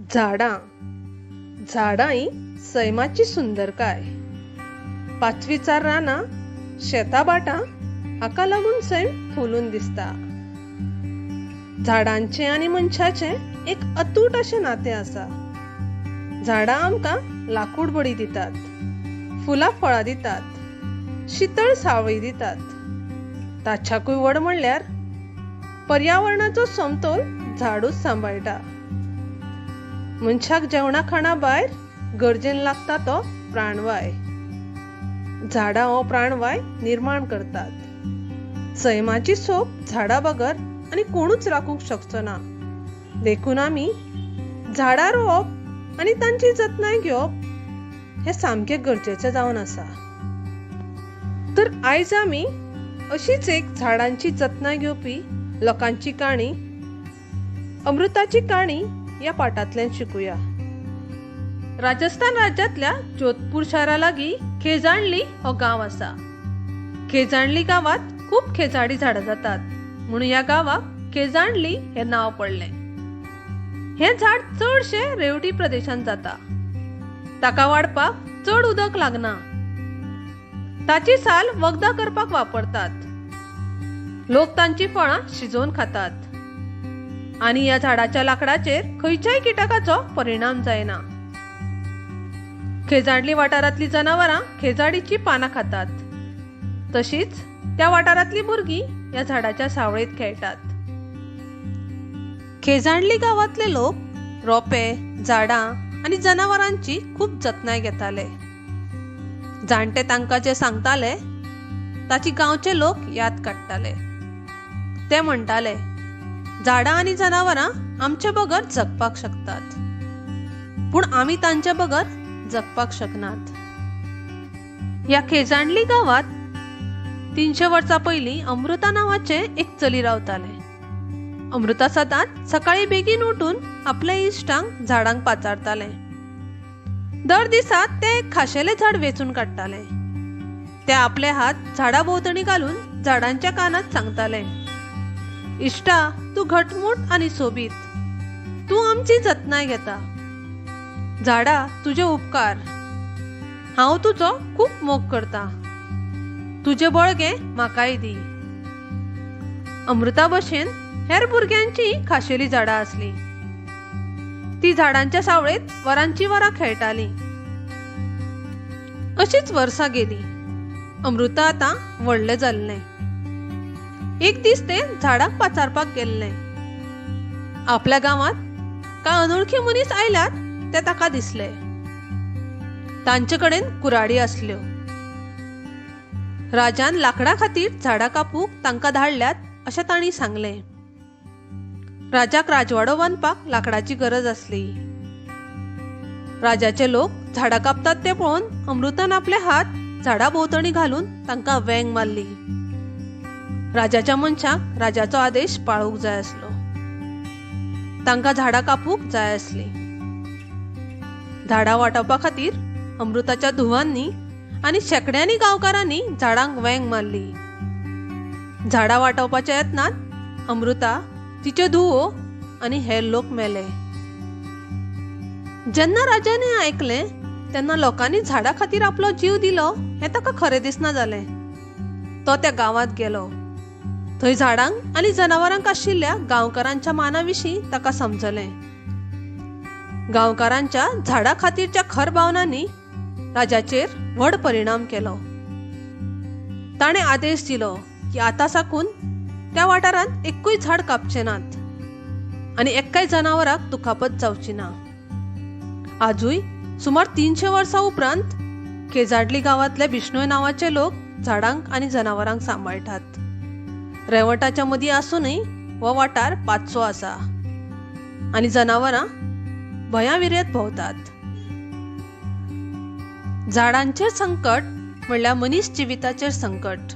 झाडां. झाडां ही सैमाची सुंदरकाय. पाचवीचार रानां, शेतां भाटां हाका लागून सैम फुलून दिसता. झाडांचें आनी मनशाचें एक अतूट अशें नातें आसा. झाडां आमकां लाकूड बडी दितात, फुलां फळां दितात, शितळ सावळी दितात. ताच्याकूय व्हड म्हणल्यार पर्यावरणाचो समतोल झाडूच सांबाळटा. मनशाक जेवणा खाणा भायर गरजेन लागता तो प्राणवाय. झाडां हो प्राणवाय निर्माण करतात. सैमाची सोब झाडां बगर आनी कोणूच राखूंक शकचो ना. देखून आमी झाडां रोवप आनी तांची जतनाय घेवप हें सामकें गरजेचें जावन आसा. तर आयज आमी अशीच एक झाडांची जतनाय घेवपी लोकांची काणी, अमृताची काणी ह्या पाठांतल्यान शिकुया. राजस्थान राज्यांतल्या जोधपूर शारा लागीं खेजाणली हो गांव आसा. खेजाणली गांवांत खूब खेजाडी झाडां जातात म्हणून ह्या गांवाक खेजाणली हें नांव पडलें. हें झाड चडशें रेंवटी प्रदेशांत जाता. ताका वाडपाक चड उदक लागना. ताची साल वखदां करपाक वापरतात. लोक तांची फळां शिजोवन खातात आनी ह्या झाडाच्या लाकडाचेर खंयच्याय किटकाचो परिणाम जायना. खेजाडली वाठारांतली जनावरां खेजाडीची पानां खातात. तशीच त्या वाठारांतली भुरगीं ह्या झाडाच्या सावळेंत खेळटात. खेजाणली गांवांतले लोक रोपे, झाडां आनी जनावरांची खूब जतनाय घेताले. जाणटे तांकां जें सांगताले ताची गांवचे लोक याद काडटाले. ते म्हणटाले, झाडां आनी जनावरां आमचे बगर जगपाक शकतात, पूण आमी तांचे बगर जगपाक शकनात. ह्या खेजाणली गांवांत 300 वर्सां पयलीं अमृता नांवाचें एक चली रावतालें. अमृता सदांच सकाळीं बेगीन उठून आपल्या इश्टांक झाडांक पाचारतालें. दर दिसा तें एक खाशेलें झाड वेंचून काडटालें. तें आपले हात झाडा भोंवतणी घालून झाडांच्या कानांत सांगतालें, इश्टा, तूं घटमूट आनी सोबीत, तूं आमची जतनाय घेता. झाडा, तुजे उपकार, हांव तुजो खूब मोग करता, तुजें बळगें म्हाकाय दी. अमृता भशेन हेर भुरग्यांची खाशेली झाडां आसलीं. ती झाडांच्या सावळेंत वरांची वरां खेळटालीं. अशीच वर्सां गेलीं. अमृता आतां व्हडलें जाल्लें. एक दीस तें झाडांक पाचारपाक गेल्लें. आपल्या गांवांत कांय अनोळखी मनीस आयल्यात ते ताका दिसले. तांचे कडेन कुराडी आसल्यो. राजान लांकडा खातीर झाडां कापूंक तांकां धाडल्यात अशें तांणी सांगलें. राजाक राजवाडो बांदपाक लांकडाची गरज आसली. राजाचे लोक झाडां कापतात ते पळोवन अमृतान आपले हात झाडा भोंवतणी घालून तांकां वेंग मारली. राजाच्या मनशांक राजाचो आदेश पाळूंक जाय आसलो. तांकां झाडां कापूंक जाय आसलीं. झाडां वाटावपा खातीर अमृताच्या धुवांनी आनी शेंकड्यांनी गांवकारांनी झाडांक वेंग मारली. झाडां वाटावपाच्या यत्नांत अमृता, तिच्यो धुवो आनी हेर लोक मेले. जेन्ना राजान हें आयकलें तेन्ना लोकांनी झाडां खातीर आपलो जीव दिलो हें ताका खरें दिसना जालें. तो त्या गांवांत गेलो. थंय झाडांक आनी जनावरांक आशिल्ल्या गांवकारांच्या माना विशीं ताका समजलें. गांवकारांच्या झाडां खातीरच्या खर भावनांनी राजाचेर व्हड परिणाम केलो. ताणें आदेश दिलो की आतां साकून त्या वाठारांत एक्कूय झाड कापचें नात आनी एक्काय जनावराक दुखापत जावची ना. आजूय सुमार 300 वर्सां उपरांत खेजाडली गांवांतले बिश्नोय नांवाचे लोक झाडांक आनी जनावरांक सांबाळटात. रेंवटाच्या मदीं आसूनय हो वाठार पाचवो आसा आनी जनावरां भंयाविरयत भोंवतात. झाडांचेर संकट म्हणल्यार मनीस जिविताचेर संकट.